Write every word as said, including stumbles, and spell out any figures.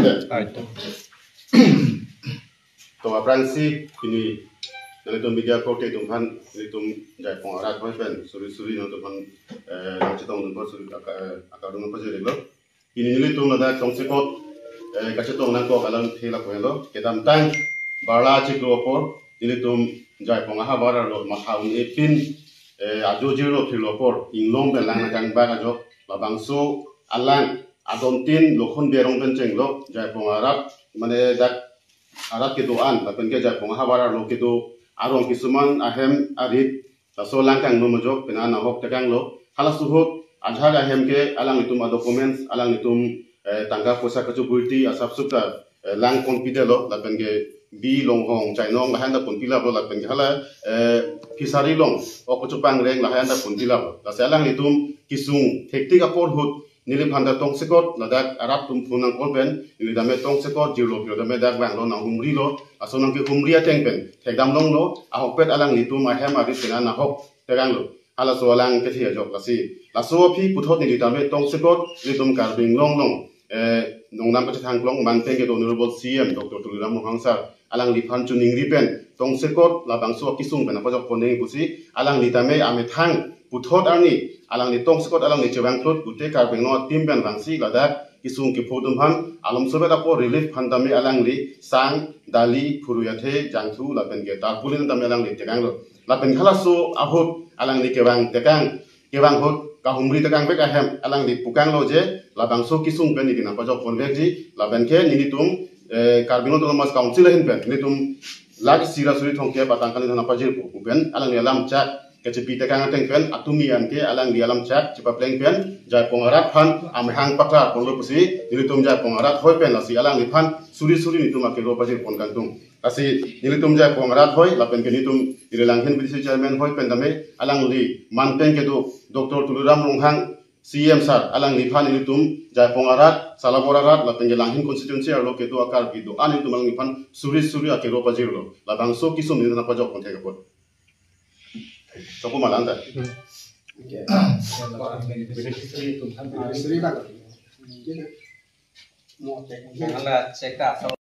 Aito. To aphrangsi pini nanglitum media korte atum aphan nelitum Jaipong arat ahoi pen suri suri nangtum aphan, eh, nangchetongdun apot suri aka-, eh, akardom pajirlo. Pini nelitum ladak tongsekot, eh, kachetong nangkok alamthe lapu henlo. Kedamtang barla chiklo apor nelitum Jaipong ahavar arlo matha un-e pin, eh, ajo jirlo phirlo apor inglong pen lang nangkangbak ajok labangso alang adontin Lokhon Bey arong pen chenglo Jaipong arat, mane dak arat kedo-an lapen ke Jaipong ahavar arlo kedo arong kisuman ahem arit laso lang kangno majok pena nahok tekanglo. Halaso ahut ajahak ahem ke alanglitum a-documents, alanglitum, eh, tangka poisa kachuburti asapsuk ta, eh, lang ponpidetlo lapen ke bi longhong chainong lahan ta ponpilaplo lapen ke hala, eh, fishery along ok kachupangreng lahan ta ponpilaplo. Lasi alanglitum kesung thektik apor ahut neliphan ta tongsekot ladak arat atum phone nangkol pen neli tame tongsekot jirlo phirlo tame dak vanglo nanghumrilo, laso nangkehumri ateng pen thekdam longlo, ahokpet alanglitum ahem arit pena nahok tekanglo. Halaso alang kethe ajok lasi. Laso aphi puthot neli tame tongsekot nelitum Karbi Anglong along, eh, nongnam kachethang klong manpeng kedo Honorable C M Doctor Tuliram Ronghang sir alangliphan choningri pen tongsekot labangso akesung pen apajok ponnang pusi alangli tame amethang puthot arni alangli tongsekot alangli chevang thot pute Karbi Anglong a-team pen vangsi ladak kesung kepho atum aphan alomsovet apor relief aphan tame alangli sang, dali, phurui athe, jangthu lapen ke tarpaulin tame alangli tekanglo. Lapen halaso ahut alangli kevang tekang, kevang ahut kahumri tekangvek ahem alangli pukanglo je labangso kesung pen neli nangpajok ponvekji lapen ke nelitum, eh, Karbi Anglong Autonomous Council ahin pen nelitum lakh isi ra suri thomkep atangka neli nangpajirpo pu pen alangli alam chak kachepi tekang ateng pen atumi an ke alangli alam chak chepapleng pen Jaipong arat aphan amahang paklar ponlo pusi nelitum Jaipong arat ahoi pen lasi alangliphan suri suri nelitum akero pajir pon kangtung. Lasi nelitum Jaipong arat ahoi lapen ke nelitum neli Langhin B D C chairman ahoi pen tame alangli manpeng kedo Doctor Tuliram Ronghang C M sir alangliphan nelitum Jaipong arat, Salabor arat lapen ke Langhin constituency arlo kedo a-Karbi do-an nelitum alangliphan suri suri akero pajirlo. Labangso kesung neli nangpajok ponthek apot. Choklo ma lang ta. Nangla check ta.